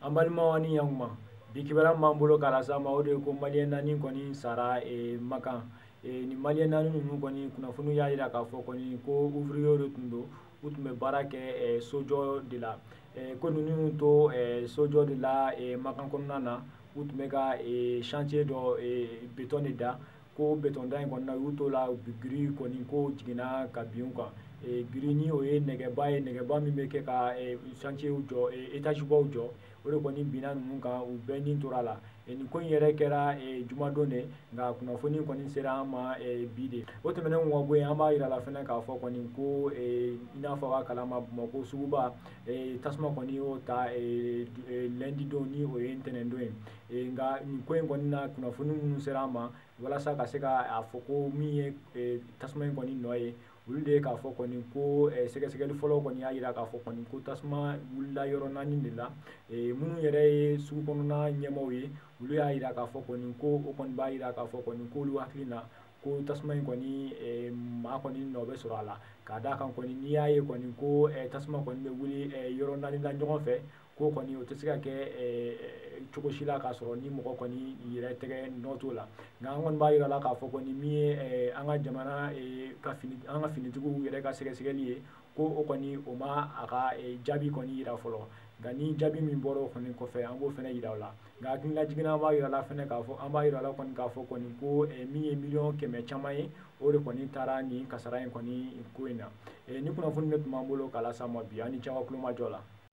An balimaw ani yankuma, bi kibaruya min b'an bolo k'a lase aw ma, o de ye ko maliyɛn naani kɔni sara Makan. Nin maliyɛn naani ninnu kɔni, kunnafoniw y'a jira k'a fɔ kɔni ko ouvrier de tun don, u tun bɛ baara kɛ sojɔ de la. Ko ninnu to sojɔ de la Makan kɔnɔna na, u tun bɛ ka chantier dɔ béton de da, ko béton da in kɔni na, u y'u t'o la, grue kɔni ko jiginna ka bin u kan. Grue ni o ye nɛgɛba ye, nɛgɛba min bɛ kɛ ka chantier jɔ, étage baw jɔ, o de kɔni binna ninnu kan, u bɛɛ ni tora la. Nin ko in yɛrɛ kɛra jumadon de, nka kunnafoni kɔni sera an ma bi de. O tɛmɛnen kɔ ka bɔ yen, an b'a yira la fɛnɛ k'a fɔ kɔni ko i n'a fɔ a b'a kalama, Bamakɔ suguba tasuma kɔni y'o ta lundi don, ni o ye ntɛnɛndon ye. Nka nin ko in kɔni na, kunnafoni minnu sera an ma walasa ka se k'a fɔ ko min ye tasuma in kɔni nɔ ye, olu de ye k'a fɔ kɔni ko sɛgɛsɛgɛli fɔlɔ kɔni y'a jira k'a fɔ kɔni ko tasuma wulila yɔrɔ naani de la. Minnu yɛrɛ ye sugu kɔnɔna ɲɛmaaw ye, olu y'a jira k'a fɔ kɔni ko o kɔni b'a jira k'a fɔ kɔni k'olu hakili na ko tasuma in kɔni maa kɔni nɔ bɛ sɔrɔ a la, k'a d'a kan kɔni n'i y'a ye kɔni ko tasuma kɔni bɛ wuli yɔrɔ naani la ɲɔgɔn fɛ, ko kɔni o tɛ se ka kɛ cogo si la k'a sɔrɔ ni mɔgɔ kɔni yɛrɛ tɛgɛ nɔ t'o la. Nka an kɔni b'a jira la k'a fɔ kɔni min ye an ka jamana ka fini, an ka finitigiw yɛrɛ ka sɛgɛsɛgɛli ye, ko o kɔni o ma a ka jaabi kɔni yira fɔlɔ. Nka ni jaabi min bɔra o kɔni kɔfɛ, an b'o fɛnɛ yira o la. Nka hakilila jiginna, an b'a yira la fɛnɛ k'a fɔ, an b'a yira la kɔni k'a fɔ kɔni ko min ye miliyɔn 100 caman ye, o de kɔni taara nin kasara in kɔni ko in na. Ni kunnafoni de tun b'an bolo k'a lase aw ma bi, an ni caman kulomajɔ la.